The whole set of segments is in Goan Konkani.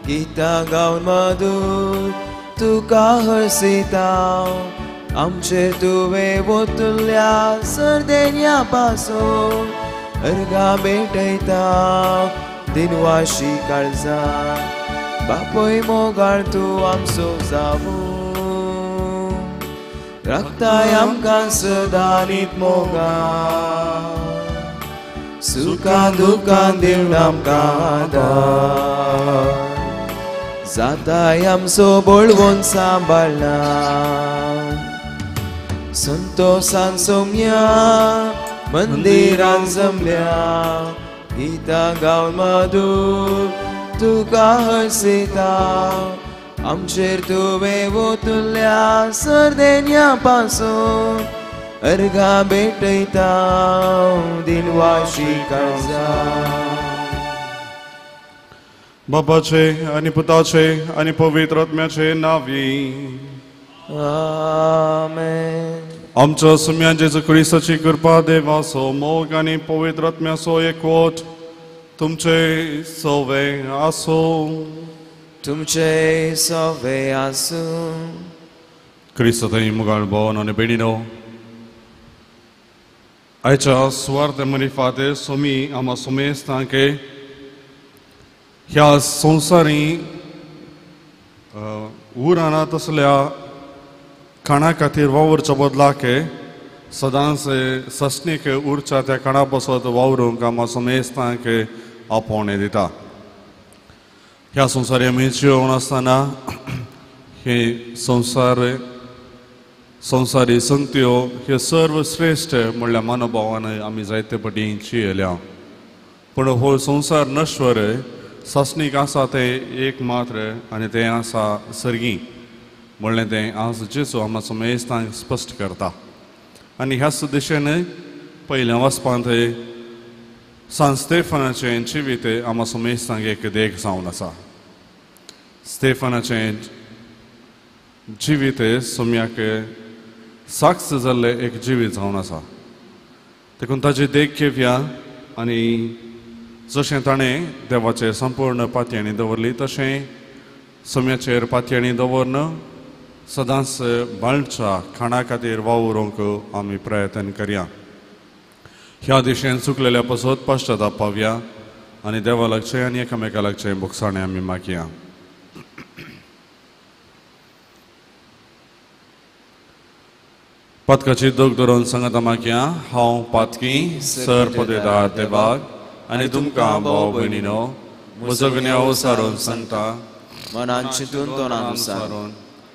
गितां गावन मधूर तुका हरसिता. आमचेर तुवें वोतुल्या सरदेन्या पासून अर्गां भेटयता दिनवाशी काळजा. बापूय मोगाळ तूं आमचो जावूं राखताय आमकां सदां नीत मोगान. सुखां दुखां दिवन आमकां आदार जाताय आमचो बळवंत सांबाळना. संतोसान सोम्या मंदिरान जमल्या गितां गावन मधूर तुका हरसिता. आमचेर तुवें वोतुल्या सरदेन्या पासून अर्गां भेटयता दिनवाशी काळजा. बापाचे आनी पुताचे आनी पवित्र आत्म्याचे नांवी आमेन. आमच्या सुम्या जेजू क्रिस्ताची कृपा, देवाचो मोग आनी पवित्र आत्म्याचो एकवट तुमचे सवे आसूं. तुमचे सवे आसूं. क्रिस्त थंय मुगाळ भोवन आनी भयणीनो, आयच्या सुवार्थ मरिफाते सोमी आमा सोमेस्तांके ह्या संवसारी उराना तसल्या खाणा खातीर वावुरच्या बदलाक सदांच ससणीक उरच्या त्या खाणा पासत वावरूंक आमा सोमेस्तांक आपोवणें दिता. ह्या संवसारी आमी जिवन आसतना हे संवसार संवसारी संगत्यो ह्यो सर्वश्रेश्ठ म्हणल्यार मनोभावान आमी जायते पटी जियेल्या. पूण हो संवसार नश्वर सासणीक आसा तें एक मात्र आनी तें आसा सर्गी म्हणलें तें आज जेजू आमकां समेस्तांक स्पश्ट करता. आनी ह्याच दिशेन पयल्या वाचपांत सांत स्टेफनाचें जिवीत आमकां समेस्तांक एक देख जावन आसा. स्टेफनाचें जिवीत सोम्याक साक्ष जाल्लें एक जिवीत जावन आसा. देखून ताची देख घेवया आनी जशें ताणें देवाचेर संपूर्ण पातयेणी दवरली तशें सोम्याचेर पातयेणी दवरन सदांच बाळच्या खाणा खातीर वावरूंक आमी प्रयत्न करया. ह्या दिशेन चुकलेल्या पासत पश्चाताप पावया आनी देवा लागचें आनी एकामेका लागचें भोगसाणें आमी मागया. पातकाची दोग धरून सांगता मागया. हांव पातकी सर पदवेदार देवाक आनी तुमकां भाव भयणीनो म्हजो गुन्यांव सारून सांगता. मनान चिंतून तोंडान सारून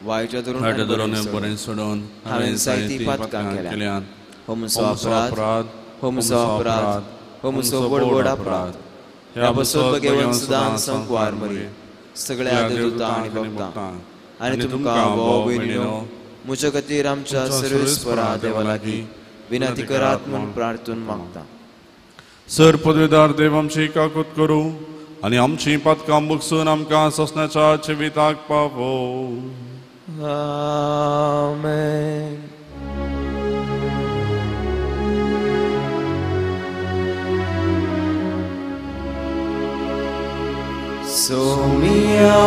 वायट धरून बरें सोडून हांवें जायतीं पातकां केल्यात. हो म्हजो अपराध, हो म्हजो अपराध, हो म्हजो व्हड व्हड अपराध. ह्या पासत घेवन सदां संकवार मरी सगळ्या देवता आनी भक्तांक आनी तुमकां भाव भयणीनो म्हज्या खातीर आमच्या सर्वेस्परा देवा लागीं विनंती करात म्हूण प्रार्थून मागता. सर पदवेदार देव आमची काकूत करूं आनी आमची पातकां बुकसून आमकां सोंसण्याच्या जिविताक पावो. आमेन. सोमिया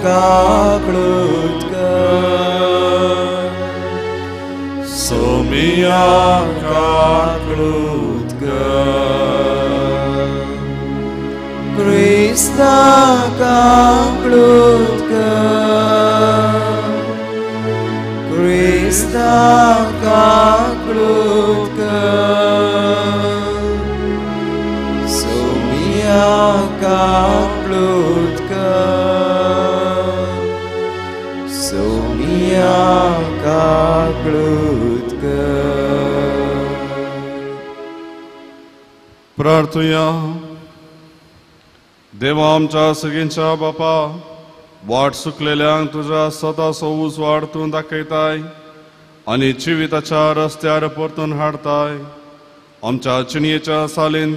काकळूत कर, सोमिया काकळूत कर, क्रिस्ता काकळूत कर, क्रिस्ता काकळूत कर, सोमिया काकळूत कर, सोमिया काकळूत कर. प्रार्थुया. देवा आमच्या सगळ्यांच्या बापा, वाट सुकलेल्यांक तुज्या सदाचो उजवाड तूं दाखयताय आनी जिविताच्या रस्त्यार परतून हाडताय. आमच्या चिणयेच्या सालीन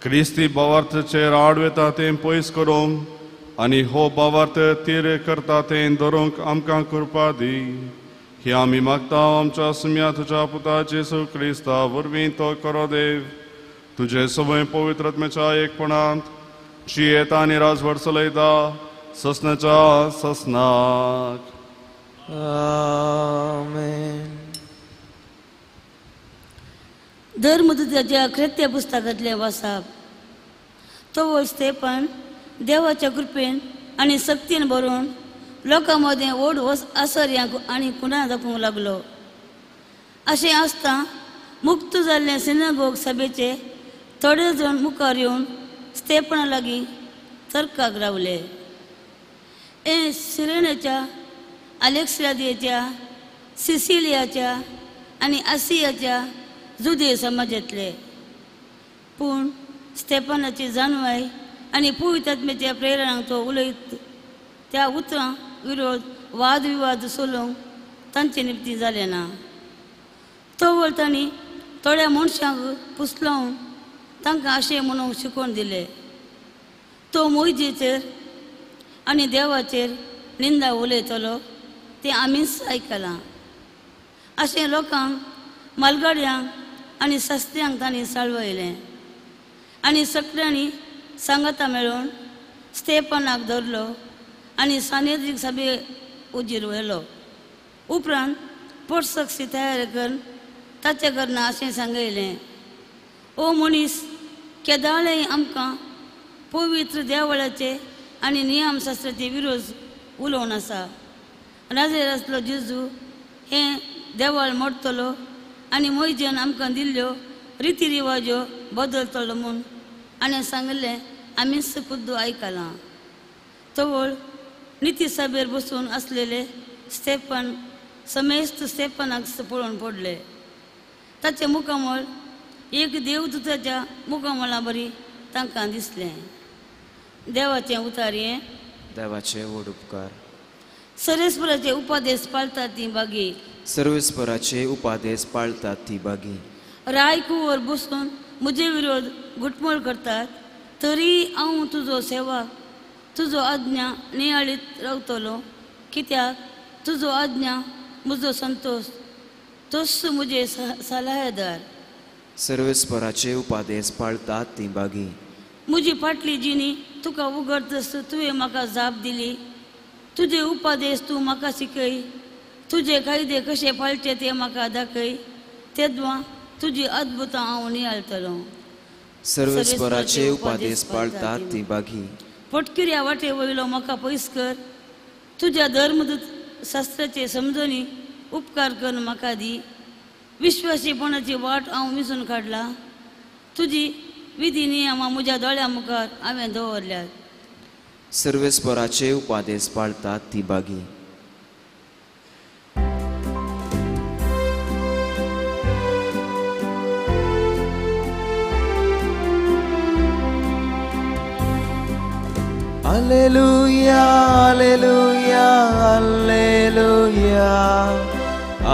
क्रिस्ती भावार्थाचेर आड वेता तें पयस करूंक आनी हो भावार्थ तीर करता तें धरूंक आमकां कृपा दी. ही आमी मागता आमच्या सुम्या तुज्या पुता जेजू क्रिस्ता वरवीं तो करो देव. तुजे सवय पवित्र आत्म्याच्या एकपणांत जियेता आनी राजवट चलयता ससनाच्या ससनाक. आमेन. धर्मदूताच्या कृत्य पुस्तकांतलें वाचप. तो स्तेफान देवाच्या कृपेन आनी सक्तीन भरून लोकां मदें व्हड आसर्यांक आनी खुणां दाखोवंक लागलो. अशें आसता मुक्त जाल्ले सिनागोग सभेचे थोडे जाण मुखार येवन स्तेफाना लागीं तर्काक रावले. हे सिरेनेच्या, अलेक्सांद्रियाच्या, सिसिलियाच्या आनी आसियाच्या जुदे समाजांतले. पूण स्तेफानाची जाणवाय आनी पवित्र प्रेरणांक तो उलयत त्या उतरां विरोध वादविवाद सोलोवंक तांचे निमतीं जालें ना. तो तांणी थोड्या मनशांक पुसलावन तांकां अशें म्हणूंक शिकोवन दिलें, तो मोहिजेचेर आनी देवाचेर निंदा उलयतलो तें आमीच आयकलां. अशें लोकांक, मालगाड्यांक आनी सस्त्यांक तांणी साळवयलें आनी सगळ्यांनी सांगाता मेळून स्तेफानाक धरलो आनी सानेद्रीक सभे उजीर व्हेलो. उपरांत पोटसक्षी तयार करून ताचे करना अशें सांगयलें, ओ मनीस, केदाळेय आमकां पवित्र देवळाचे आनी नियमशास्त्राचे विरोध उलोवन आसा. नाजेर आसलो जेजू हें देवळ मोडटलो आनी मोयजेन आमकां दिल्ल्यो रिती रिवाज्यो बदलतलो म्हूण आनी सांगलें आमीच खुद्द आयकलां. तवळ निती सभेर बसून आसलेले स्तेफान समेस्त स्तेफानाक पळोवन पडले. ताचें मुखामळ एक देवदूताच्या मुखामळा बरी तांकां दिसलें. देवाचें उतार हें. देवाचे व्हड उपकार. सर्वेस्पराचे उपादेश पाळतात ती बागी. सर्वेस्पराचे उपादेश पाळतात ती बागी. राय कुंवर बसून म्हजे विरोध घुटमळ करतात तरी हांव तुजो सेवक तुजो आज्ञा नियाळीत रावतलो, कित्याक तुजो आज्ञा म्हजो संतोष, तोच म्हजे सलाहेदार. सर्वेस्पराचे उपादेश पाळतात ती बागी. म्हजी फाटली जिणी तुका उगडतस तुवें म्हाका जाप दिली. तुजे उपादेश तूं म्हाका शिकय, तुजे कायदे कशे पाळचे ते म्हाका दाखय, तेदवा तुजी अद्भुतां हांव नियाळतलो. सर्वेस्पराचे उपादेश पाळतात ती बागी. फटकिऱ्या वाटे वयलो म्हाका पयस कर, तुज्या धर्मदूत शास्त्राचे समजणी उपकार करून म्हाका दी. विश्वासीपणाची वाट हांव मिसून काडला, तुजी विधी नियमां म्हज्या दोळ्या मुखार हांवें दवरल्यात. सर्वेस्पराचे उपादेश पाळतात ती बागी. Alleluia, alleluia, alleluia,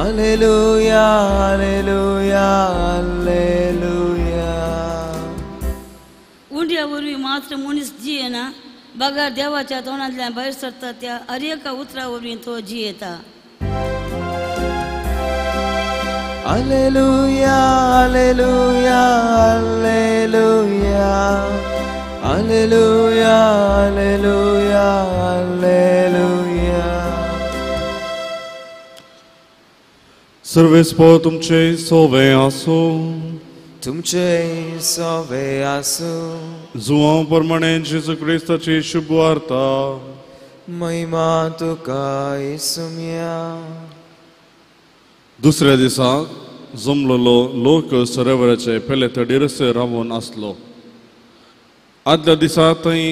alleluia, alleluia, alleluia. उंड्या वरवीं मात्र मनीस जियेना, बगर देवाच्या तोंडांतल्यान भायर सरता त्या हर एका उतरा वरवीं तो जियेता. Alleluia, alleluia, alleluia, alleluia, alleluia, alleluia. सर्वेस्पर तुमचे सोवे आसूं. तुमचे सोवे आसूं. जुवां प्रमाणे जेजू क्रिस्ताची शुभ वार्ता. महिमा तुका येसुम्या. दुसऱ्या दिसा जमलेलो लोक सरोवराचे पेले तडीर रावून आसलो. आदल्या दिसा थंय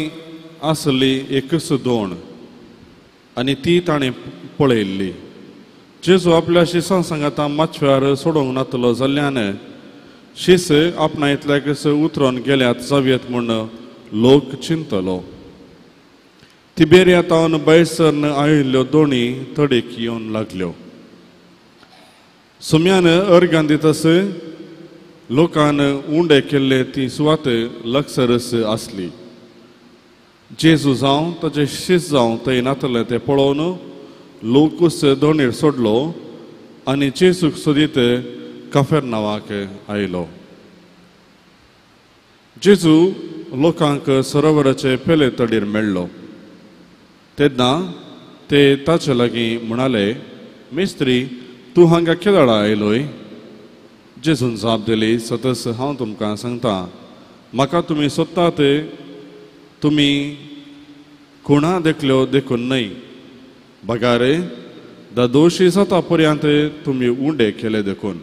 आसली एकच दोण आनी ती ताणें पळयल्ली. जेजू आपल्या शिसां सांगाता माचव्यार सोडोवंक नातलो जाल्ल्यान शीस आपणा इतल्याकच उतरून गेल्यात जावयेत म्हूण लोक चिंतलो. तिबेरिया तावन भायर सरन आयिल्ल्यो दोणी तडीक येवन लागल्यो. सुम्यान अर्गान दितस लोकान उंडे केल्ले ती सुवात लक्सरस आसली. जेजू जावं ताचे शीस जावं थंय नातले तें पळोवन लोकूच दोणीर सोडलो आनी जेजूक सोदीत कफेरनावाक आयलो. जेजू लोकांक सरोवराचे पेले तडीर मेळ्ळो. तेन्ना ते ताचे लागीं म्हणाले, मिस्त्री, तूं हांगा केदळा आयलोय? जेजून जाप दिली, सतस हांव तुमकां सांगता, म्हाका तुमी सोदतात तुमी खुणा देखल्यो देखून न्हय, बगार दादोशी जाता पर्यंत तुमी उंडे केले देखून.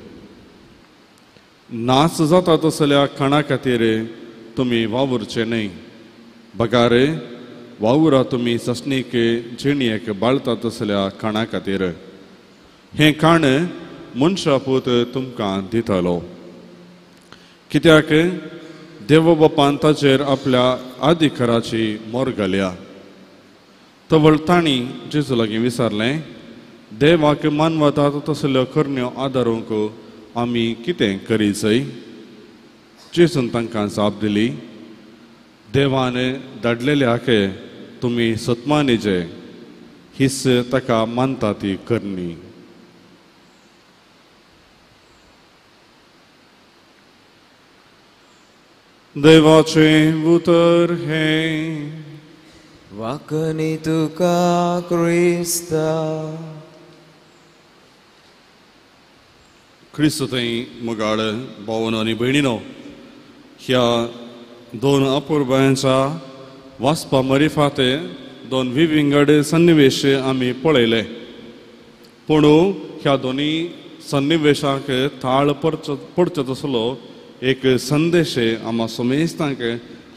नाच जाता तसल्या खाणा खातीर तुमी वावुरचे न्हय, बगार वावुरा तुमी ससणीक जिणयेक बाळता तसल्या खाणा खातीर. हें खाण मनशापूत तुमकां दितलो, कित्याक देव बापान ताचेर आपल्या अधिकाराची मोर घाल्या. तवळ तांणी जेजू लागीं विचारलें, देवाक मानवतात तसल्यो करण्यो आदारूंक आमी कितें करीजय? जेजून तांकां जाप दिली, देवान धाडलेल्याक तुमी सतमानीजे, हीच ताका मानता ती करणी. देवाचें उतर हें. वाकनी तुका क्रिस्ता. क्रिस्त थंय मोगाळ भावन आनी भयणीनो, ह्या दोन अपुरबायांच्या वाचपा मरिफाते दोन विविंगड सन्निवेश आमी पळयले. पूण ह्या दोनी सन्निवेशाक थाळ पडचो तसलो एक संदेश आमकां समेस्तांक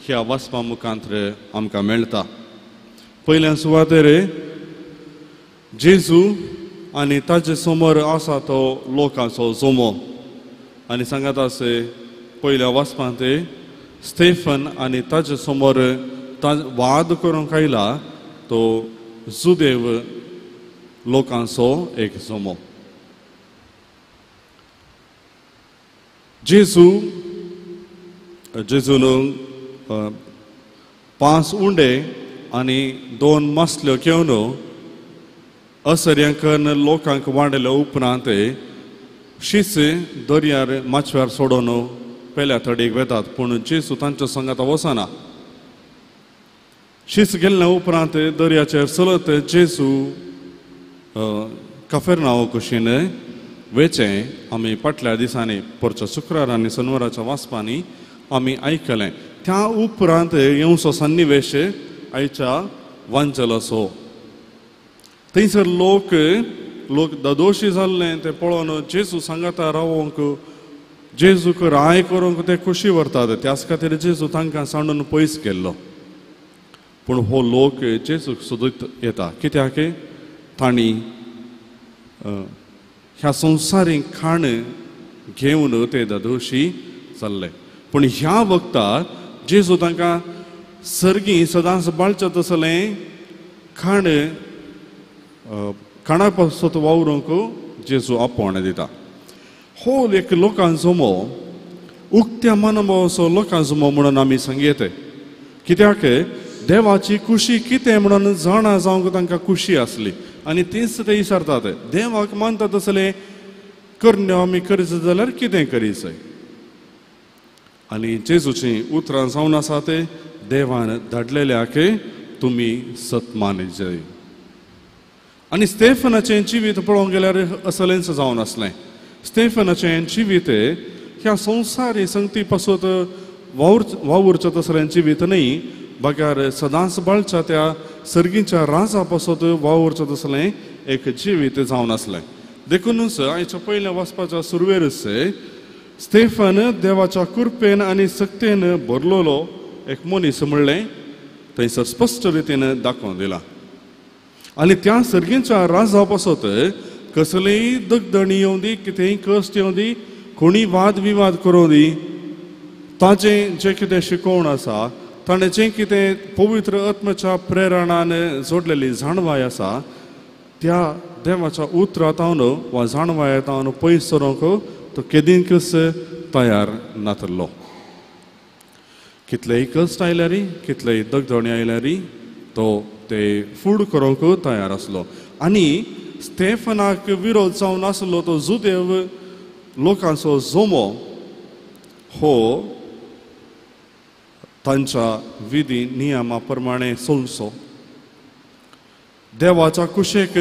ह्या वाचपा मुखांत आमकां मेळटा. पयल्या सुवातेर जेजू आनी ताजे समोर आसा तो लोकांचो जमो, आनी सांगत आसे पयल्या वाचपांत स्टेफन आनी ताजे समोर वाद करूंक आयला तो जुदेव लोकांचो एक जमो. जेजून 5 उंडे आनी 2 मासल्यो घेवन असऱ्यांकन लोकांक वांडले उपरांत शीस दर्यार माचव्यार सोडून पेल्या थडीक वेतात, पूण जेजू तांच्या संगात वचना. शीस गेल्ल्या उपरांत दर्याचेर चलत जेजू कफेरनांव कुशीन वेचें आमी फाटल्या दिसांनी परच्या शुक्रार आनी शनिवाराच्या वाचपांनी आमी आयकलें. त्या उपरांत येवचो सन्निवेश आयच्या वांचलाचो. थंयसर लोक लोक ददोशी जाल्ले ते पळोवन जेजू सांगाता रावोंक, जेजूक राय करूंक ते खुशी व्हरतात. त्याच खातीर जेजू तांकां सांडून पयस गेल्लो. पूण हो लोक जेजूक सोदीत येता, कित्याक तांणी ह्या संवसारीक खाण घेवन ते ददोशी जाल्ले. पूण ह्या वखदार जेजू तांकां सर्गी सदांच बाळचें तसलें खाण खाणा पासत वावरूंक जेजू आपोवणें दिता. हो एक लोकांचो जमो उक्त्या मनाचो लोकांचो जमो म्हणून आमी सांगयत, कित्याक देवाची खुशी कितें म्हणून जाणा जावंक तांकां खुशी आसली आनी तीच ते विचारतात, देवाक मानता तसलें करण्यो आमी करीत जाल्यार कितें करीत जाय? आनी जेजूचीं उतरां जावन आसा ते देवान धाडलेल्याक तुमी सत्मानीत जाय. आनी स्टेफनाचें जिवीत पळोवंक गेल्यार असलेंच जावन आसलें. स्टेफनाचें जिवीत ह्या संवसारी संगती पासत वावुरचें तसलें जिवीत न्हय, बगर सदांच बाळच्या त्या सर्गीच्या राजा पासत वावुरचें तसलें एक जिवीत जावन आसलें. देखूनच आयच्या पयल्या वचपाच्या सुरवेरच स्टेफन देवाच्या कृपेन आनी सक्तेन भरलेलो एक मनीस म्हणलें थंयसर स्पश्ट रितीन दाखोवन दिलां. आनी त्या सर्गीच्या राजा पासत कसलीय दगदणी येवं दी, कितेंय कश्ट येवं दी, कोणी वाद विवाद करूं दी, ताजें जें कितें शिकोवण आसा, ताणें जें कितें पवित्र आत्म्याच्या प्रेरणान जोडलेली जाणवाय आसा, त्या देवाच्या उतरांत वा जाणवायेंत पयस सरूंक तो केदींकच तयार नातलो. कितलेय कश्ट आयल्यार, कितलेय दगदणी आयल्यार तो ते फूड करूंक तयार आसलो. आनी स्टेफनाक विरोध जावन आसलो तो जुदेव लोकांचो जमो हो तांच्या विधी नियमा प्रमाणे चलचो. देवाच्या कुशेक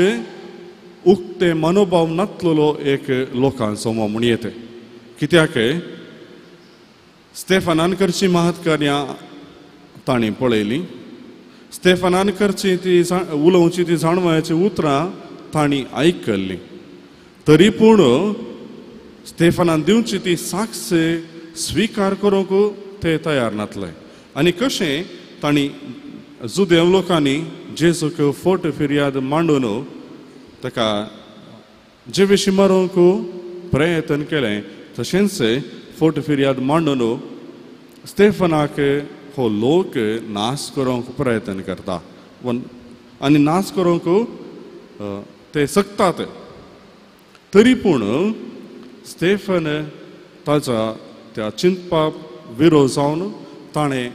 उक्ते मनोभाव नातलेलो एक लोकांचो म्हूण येते. कित्याक स्टेफनान करची महत्कार्यां तांणी पळयली, स्टेफनान करची ती उलोवची ती जाणवयाची उतरां तांणी आयकल्लीं, तरी पूण स्टेफनान दिवची ती साक्ष स्विकार करूंक ते तयार नातले. आनी कशें तांणी जुदेव लोकांनी जेजूक फोट फिर्याद मांडून ताका जे विशीं मारूंक प्रयत्न केलें, तशेंच फोट फिर्याद मांडून स्टेफनाक हो लोक नाश करूंक प्रयत्न करता आनी नाश करूंक ते शकतात. तरी पूण स्टेफन ताच्या त्या चिंतपा विरोध जावन ताणें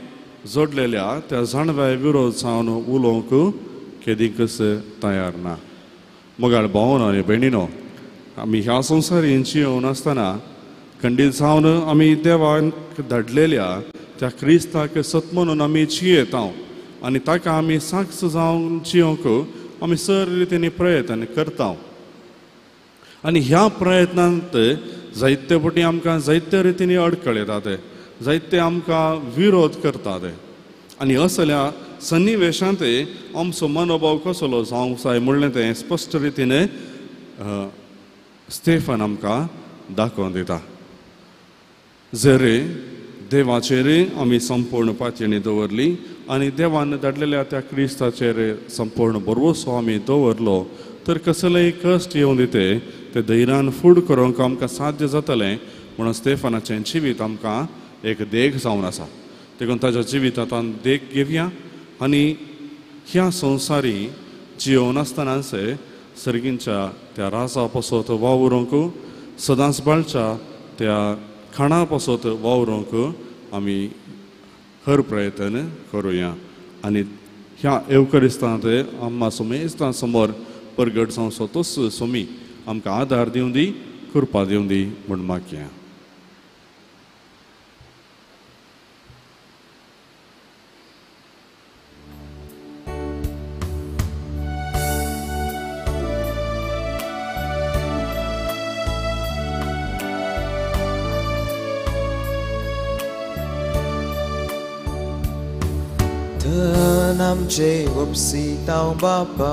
जोडलेल्या त्या जाणव्या विरोध जावन उलोवंक केदीकच तयार ना. मोगाळ भावनो आनी भयणीनो, आमी ह्या संवसारीन जियोवन आसतना खंडीत जावन आमी देवाक धाडलेल्या त्या क्रिस्ताक सत म्हणून आमी जियेता आनी ताका आमी साक्ष जावन जियोवंक आमी सर रितीन प्रयत्न करता. आनी ह्या प्रयत्नांत जायते फावटी आमकां जायते रितीन अडकळ येतात, जायते आमकां विरोध करतात आनी असल्या सन्निवेशांत आमचो मनोभाव कसलो जावंक जाय म्हणलें तें स्पश्ट रितीन स्टेफन आमकां दाखोवन दिता. जर देवाचेर आमी संपूर्ण पातयेणी दवरली आनी देवान धाडलेल्या त्या क्रिस्ताचेर संपूर्ण भरवसो आमी दवरलो तर कसलेय कश्ट येवन दिते ते धैर्यान फूड करूंक आमकां साध्य जातलें म्हणून स्टेफनाचें जिवीत आमकां एक देख जावन आसा. देखून ताच्या जिवितांत देख घेवया आनी ह्या संवसारी जियोवन आसतनाच सर्गींच्या त्या राजा पासत वावरूंक, सदांच बाळच्या त्या खाणा पासत वावरूंक आमी हर प्रयत्न करुया आनी ह्या एवकरिस्तांत आम्मा सोमेस्तां समोर परगट जावचो तोच सोमी आमकां आदार दिवं दी, कृपा दिवं दी म्हूण मागया. आमचे उपसितांव बापा,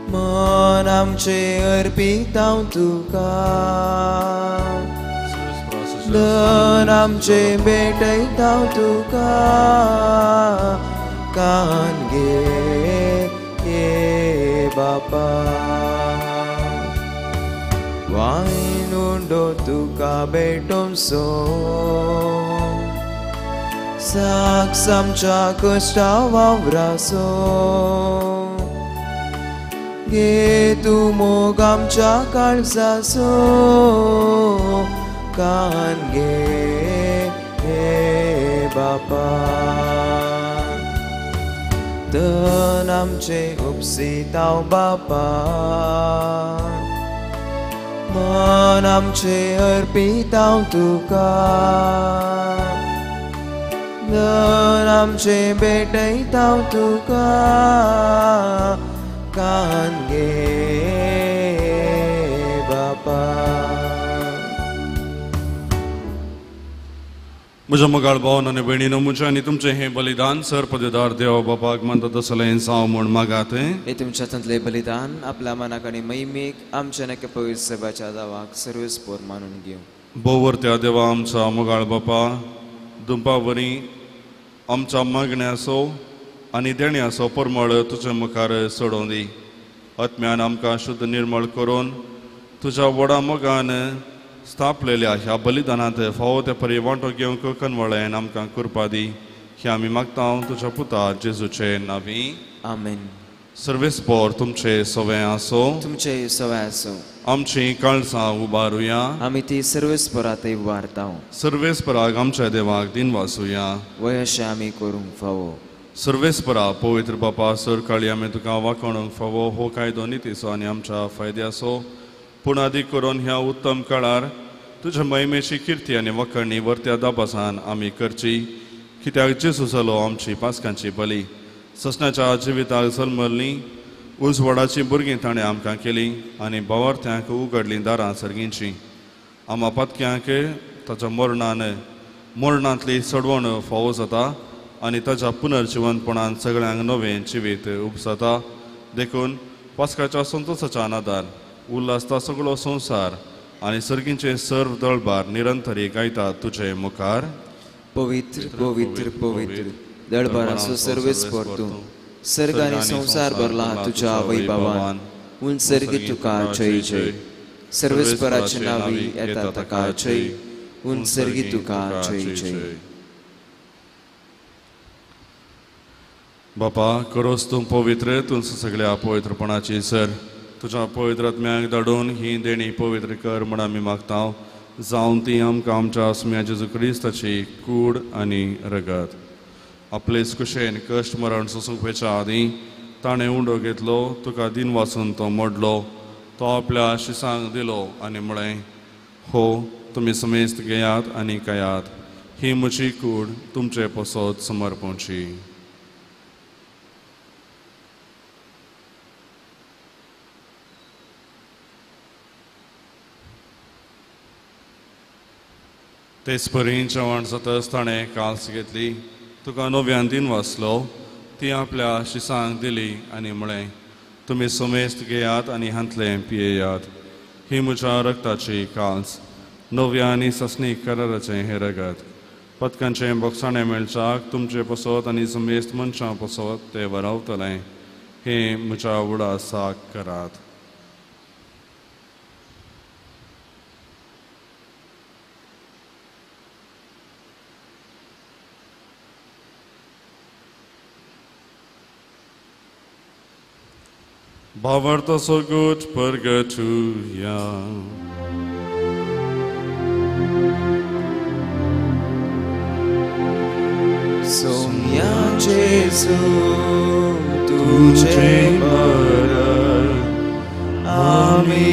मन आमचे अर्पितांव तुका, धन आमचे भेटयतांव तुका, कान घे ये बापा, वायन उंडो तुका भेटोवचो, साक्ष आमच्या कश्टा वावरासो, घे तूं मोग आमच्या काळजाचो, कान घे हे बापा, धन आमचे उपसितांव बापा, मन आमचे अर्पितांव तुका, धन आमचे भेटयतांव तुका, कान घे बापा. म्हज्या मोगाळ भावन आनी भयणीनो, म्हजें आनी तुमचें हें बलिदान सर पदेदार देव बापाक मानता तसलें जावं म्हूण मागात. हे तुमच्या हातांतलें बलिदान आपल्या मनाक आनी महिमेक आमच्या नक्या पवित्र सभाच्या दावाक सर्वस्पोर मानून घेवं. भोवरत्या देवा आमच्या मोगाळ बापा, दुंपा वरी आमच्या मागण्याचो आनी देण्याचो परमळ तुज्या मुखार सोडोवन दी. आत्म्यान आमकां शुद्ध निर्मळ करून तुज्या व्हडा मोगान स्थापलेल्या ह्या बलिदानांत फावो ते परी वांटो घेवंक कनवळेन आमकां कृपा दी. हे आमी मागता तुज्या पुता जेजूचे नांवी, आमेन. सर्वेस्पोर तुमचे सवे आसो, तुमचे सवे आसो. आमची काळजां उबारुया, आमी ती सर्वेस्परात उबारता. सर्वेस्पराक आमच्या देवाक दिनवासुया, वय अशें आमी करूंक फावो. सर्वेस्परा पवित्र बापा, सरकाळी आमी तुका वाकोणूंक फावो हो कायदो नितीचो आनी आमच्या फायद्याचो, पूण आदी करून ह्या उत्तम काळार तुज्या महिमेची किर्ती आनी वखणी वरत्या दाबासान आमी करची. कित्याक जेजू जालो आमची पासकांची बली, ससनाच्या जिविताक जल्मल्लीं उजवाडाचीं भुरगीं ताणें आमकां केलीं आनी भावार्थ्यांक उगडलीं दारां सर्गींचीं. आमा पातक्यांक ताच्या मरणान मरणांतली सोडवण फावो जाता आनी ताच्या पुनर्जिवनपणान सगळ्यांक नवें जिवीत उपजाता. देखून पास्काच्या संतोसाच्या नादान उल्हासता सगळो संवसार आनी सर्गींचे सर्व दळबार निरंतरी गायता तुजे मुखार. पवित्र पवित्र पवित्र दळबाराचो सर्वेस्पर तूं, सर्ग आनी संवसार भरला तुज्या वैभवान. उंच सर्गी तुका जय जय. सर्वेस्पराचे नांवी येता ताका जय. उंच सर्गी तुका जय जय. बापा करोस तूं पवित्र, तूं सगळ्या पवित्रपणाची सर. तुज्या पवित्र आत्म्याक धाडून ही देणी पवित्र कर म्हण आमी मागता, जावन ती आमकां आमच्या आसम्या जेजू क्रिस्ताची कूड आनी रगत. आपलेच कुशेन कश्ट मरण सोसूंक वयच्या आदीं ताणें उंडो घेतलो, तुका दिन वाचून तो मोडलो, तो आपल्या शिसांक दिलो आनी म्हळें, हो तुमी समेस्त घेयात आनी खायात, ही म्हजी कूड तुमचे पसत समर्पणची. तेच परी जेवण जातच ताणें काल्स घेतली, तुका नव्यान दिन वाचलो, ती आपल्या शिसांक दिली आनी म्हळें, तुमी समेस्त घेयात आनी हांतलें पियेयात, ही म्हज्या रक्ताची काल्स, नव्या आनी ससनीक कराराचें हें रगत. पदकांचें बोगसाणें मेळच्याक तुमचे पसत आनी समेस्त मनशां पसत तें वरावतलें. हें म्हज्या उडासाक करात. भावार्थाचो गोट परगटुया. सोम्या जेजू तुझे मरण आमी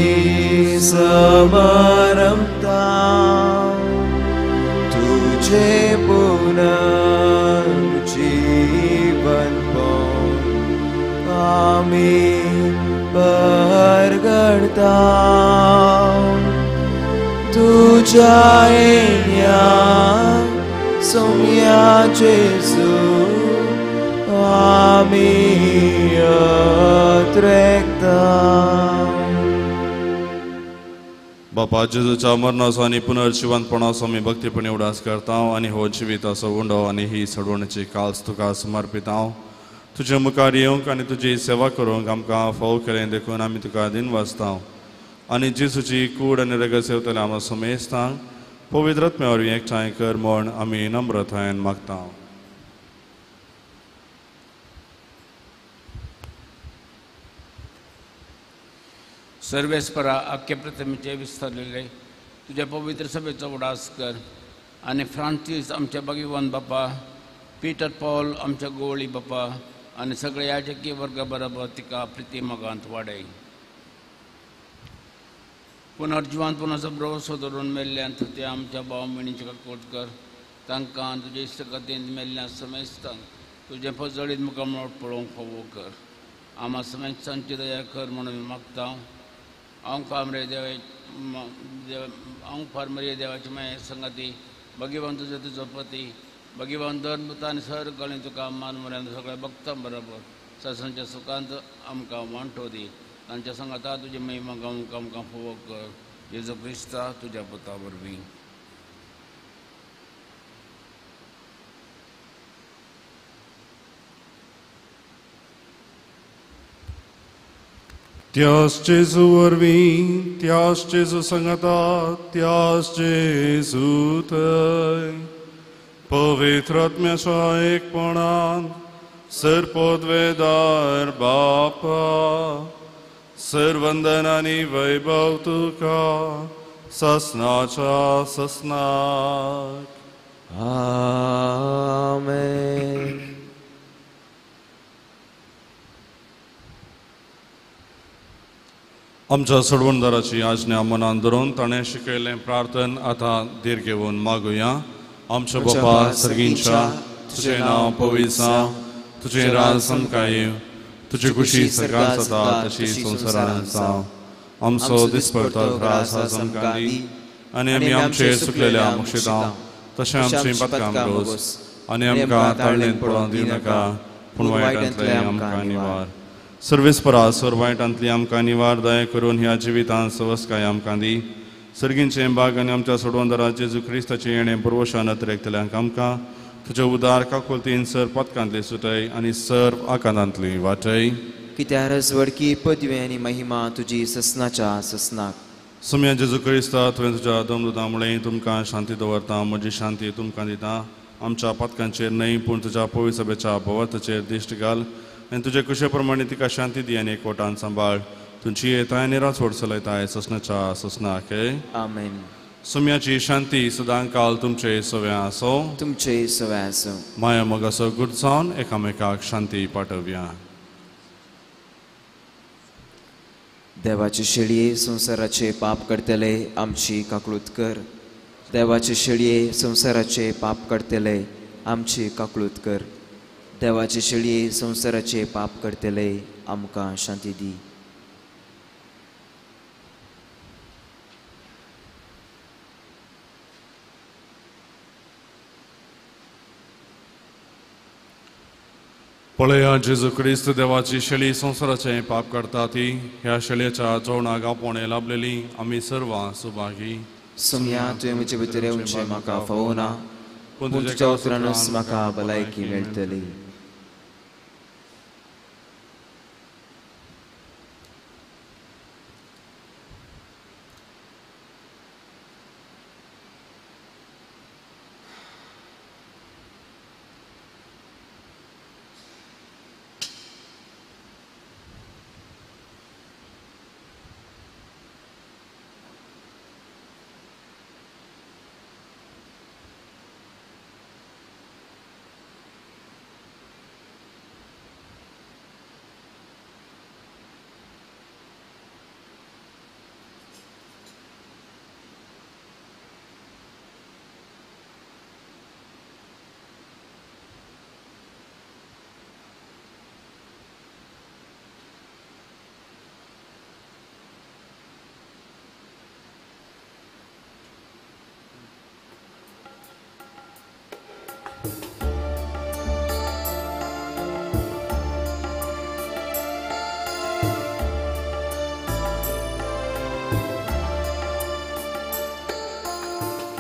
समरमता, तुझे पुनर्जीवन आमी परगडता, तुझ्या येण्या सोम्या जेजू आमी अत्रेकता. बापा जेजूच्या मरणाचो आनी पुनर्जिवनपणाचो आमी भक्तीपणी उडास करता आनी हो जिविताचो उंडो आनी ही सोडवणेची काल्स तुका समर्पिता. तुजे मुखार येवंक आनी तुजी सेवा करूंक आमकां फावो केलें देखून आमी तुका दिन वाचता आनी जेजूची कूड आनी रगत सेवतले आमकां समेस्तांक पवित्र आत्म्या वरवीं एकठांय कर म्हूण आमी नम्रतायेन मागता. सर्वेस्परा आख्खे प्रतिमेचे विस्तारलेले तुज्या पवित्र सभेचो उडास कर आनी फ्रांसीस आमच्या भगवान बापा, पीटर पॉल आमच्या गोवळी बापा आनी सगळे याजकी वर्गा बरोबर तिका प्रिती मोगांत वाडय. पुनर्जिवनपणाचो भरवसो धरून मेल्ल्यान ते आमच्या भाव भयणींची काकूट कर, तांकां तुजे इश्टगतींत मेल्ल्या समेस्तांक तुजें पजळीत मुखामळ पळोवंक फावो कर. आमा समेस्तांची दया कर म्हणून मागता. हांव फार्मरे देवा हांव फार्मरे देवाची माये संगती भगवान तुजो तुजो पती भगवान दर आनी सर गळी तुका मान मर्यान सगळ्या भक्तां बरोबर सासणच्या सुखांत आमकां वांटो दी. तांच्या सांगाता तुजी महिमा गावंक आमकां फावो कर. जेजू क्रिस्ता तुज्या पुता वरवीं. त्यास जेजू वरवीं, त्यास जेजू सांगाता, त्यास जेजू थंय पवित्र आत्म्याच्या एकपणान सर्पोद्वेदार बापा सर्वंदन आनी वैभव तुका ससनाच्या ससनाक. आमेन. आमच्या सोडवणदाराची आज्ञा मनान धरून ताणें शिकयल्लें प्रार्थन आतां धीर घेवन मागुया. आमच्या बापा सर्गींच्या, तुजें नांव पवित्र जावं, तुजें राज आमकां येवं, तुजी खुशी सर्गांत जाता तशी संवसारांत जावं. आमचो दिसपडतो ग्रास आज आमकां दी आनी आमी आमचे चुकलेल्या मोक्षिता तशें आमचें पातकां भोगोस आनी आमकां ताळणेंत पडोवंक दिवनाका, पूण वायटांतलें आमकां निवार. सर्वेस्परा सर वायटांतली आमकां निवार, दया करून ह्या जिवितांत सवस्काय आमकां दी. सर्गींचें बाग आनी आमच्या सोडवंदरा जेजू क्रिस्ताचें येणें पुर्वशान अतिरेकतल्यांक आमकां तुज्या उदार काकुळतीन सर पदकांतली सुटय आनी सर आकांतांतली वाटय. कित्याक रजवडकी पदवी आनी महिमा तुजी ससनाच्या ससनाक. सुम्या जेजू क्रिस्ता, तुवें तुज्या दमदुतां मुळें तुमकां शांती दवरता, म्हजी शांती तुमकां दिता. आमच्या पदकांचेर न्हय पूण तुज्या पवित्र सभेच्या भवार्थाचेर दिश्ट घाल आनी तुजे कुशे प्रमाणे तिका शांती दी आनी एकवटान सांबाळ. तुमची येताय आनी राजवट चलयताय ससनाच्या ससनाक. आमेन. सुम्याची शांती सदां काल तुमचे सव्या आसो, तुमचे सव्या आसो. माया मोगाचो गुड जावन एकामेकाक शांती पाठोवया. देवाचे शेळये संवसाराचे पाप करतले आमची काकळूत कर. देवाचे शेळये संवसाराचे पाप करतले आमची काकळूत कर. देवाचे शेळये संवसाराचे पाप करतले आमकां शांती दी. पळया जेजू क्रिस्त देवाची शेळी संवसाराचें पाप करता ती ह्या शेळयेच्या जेवणाक आपोवणें लाभलेली आमी सर्वां सुभागी. सोम्या, तुवें म्हजे भितर येवचें म्हाका फावना, पूण तुज्या उतरानूच म्हाका भलायकी मेळटली.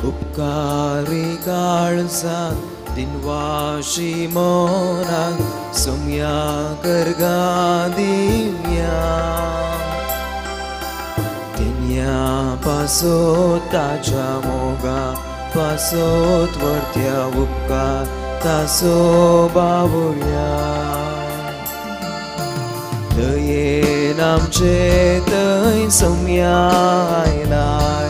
उपकारी काळजाक दिनवाशी मोनाक सोम्या करगा दिव्या. तेन्या पासोत ताच्या मोगा पासोत वरत्या उपकार तासो बावुया. दयेन आमचे थंय सोम्या आयलाय,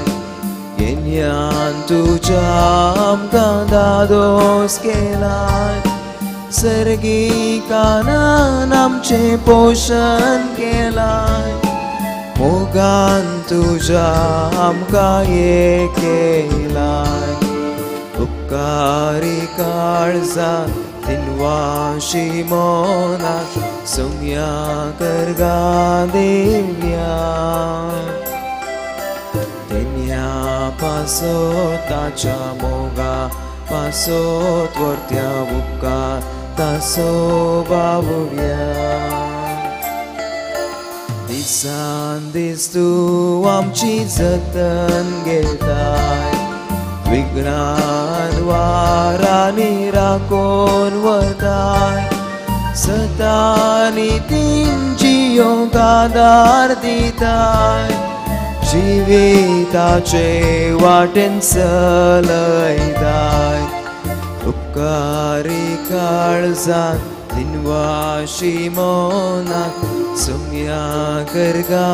येन्यान तुज्या आमकां दादोस केलाय. सर्गी कानान आमचें पोशण केलाय, मोगान तुज्या आमकां एक केलाय. उपकारी काळजाक दिनवाशी मोनाक सोम्या करगा दिव्या. तेन्या पासोत ताच्या मोगा पासोत वरत्या उपकार तासो बावुया. दिसान दीस तूं आमची जतन घेताय, विघ्नान वारांनी राखून वताय. सतानी तिंजियोंक आदार दिताय, जिविताचे वाटेन चलयताय. उपकारी काळजाक दिनवाशी मोनाक सोम्या करगा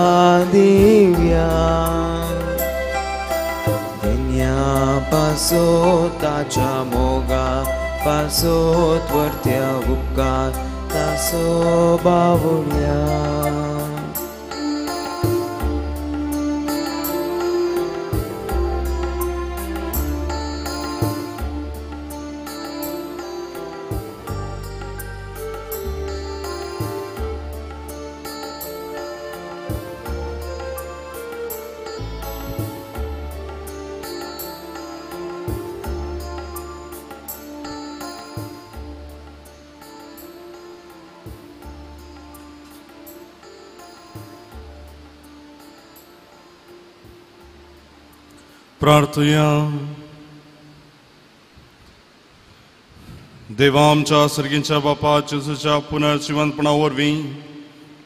दिव्या. तेन्या पासोत ताच्या मोगा पासोत वरत्या उपकार तासो बावुया. प्रार्थुया. देवा आमच्या सर्गींच्या बापा जेजूच्या पुनर्जिवंतपणा वरवीं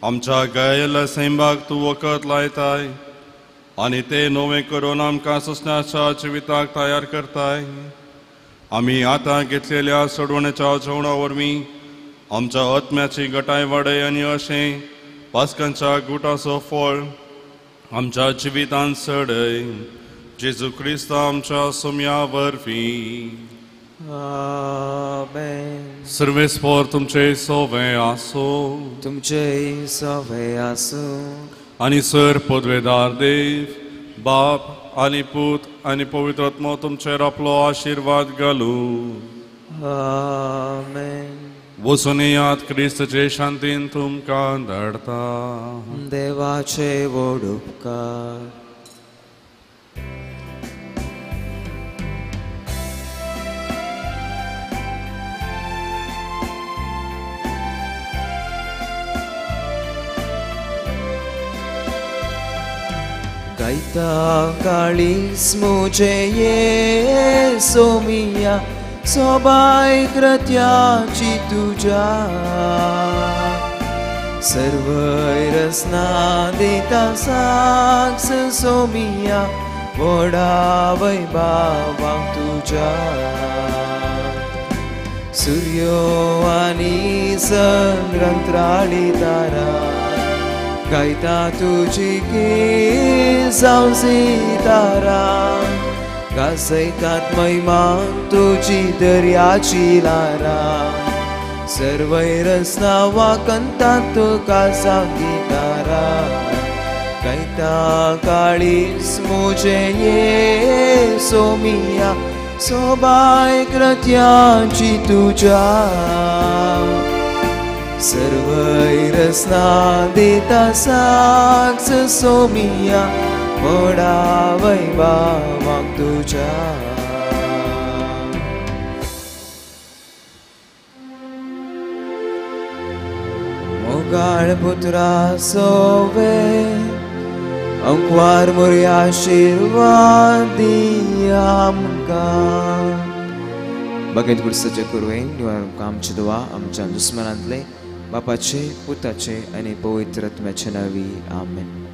आमच्या गायेल्ल्या सैंबाक तूं वखद लायताय आनी ते नवें करून आमकां सोंसण्याच्या जिविताक तयार करताय. आमी आतां घेतलेल्या सोडवण्याच्या जेवणा वरवीं आमच्या आत्म्याची गटाय वाडय आनी अशें पास्कांच्या गुटाचो फळ आमच्या जिवितांत चडय. जेजू क्रिस्त आमच्या सोम्या वरवीं. आमेन. सर्वेस्पर तुमचे सोवे आसो. तुमचे सोवे आसूं. आनी सर पदवेदार देव बाप आनी पूत आनी पवित्र आत्मो तुमचेर आपलो आशिर्वाद घालूं. आमेन. वचून येयात, क्रिस्तचे शांतीन तुमकां धाडटा. देवाचे व्हड उपकार. गायता काळीस मुझे ये सोमिया सोबाय कृत्याची तुझ्या सर्वय रसना देता साक्ष सोमिया व्हडा वैभावाक तुझ्या. सूर्यो आनी संद्रंत्राळी तारा गायता तुजी जावं सितारा गाजयतात महिमा तुजी दर्याची लारा सर्वय रसना वाकंतात तुका सांगितारा. गायता काळीस मुझे ये सोमिया सोबाय कृत्यांची तुझ्या सर्वय रसना देता साक्ष सोमिया व्हडा वैभावाक तुझ्या. मोगाळ पुत्रा सोवे अंकवार मोरया आशिर्वाद दी आमकां. बगेत गुडसाचे कुरवेन निवारण आमची दुवा आमच्या दुस्मनांतले बापाचे पुताचे आनी पवित्र आत्म्याचे नांवी. आमेन.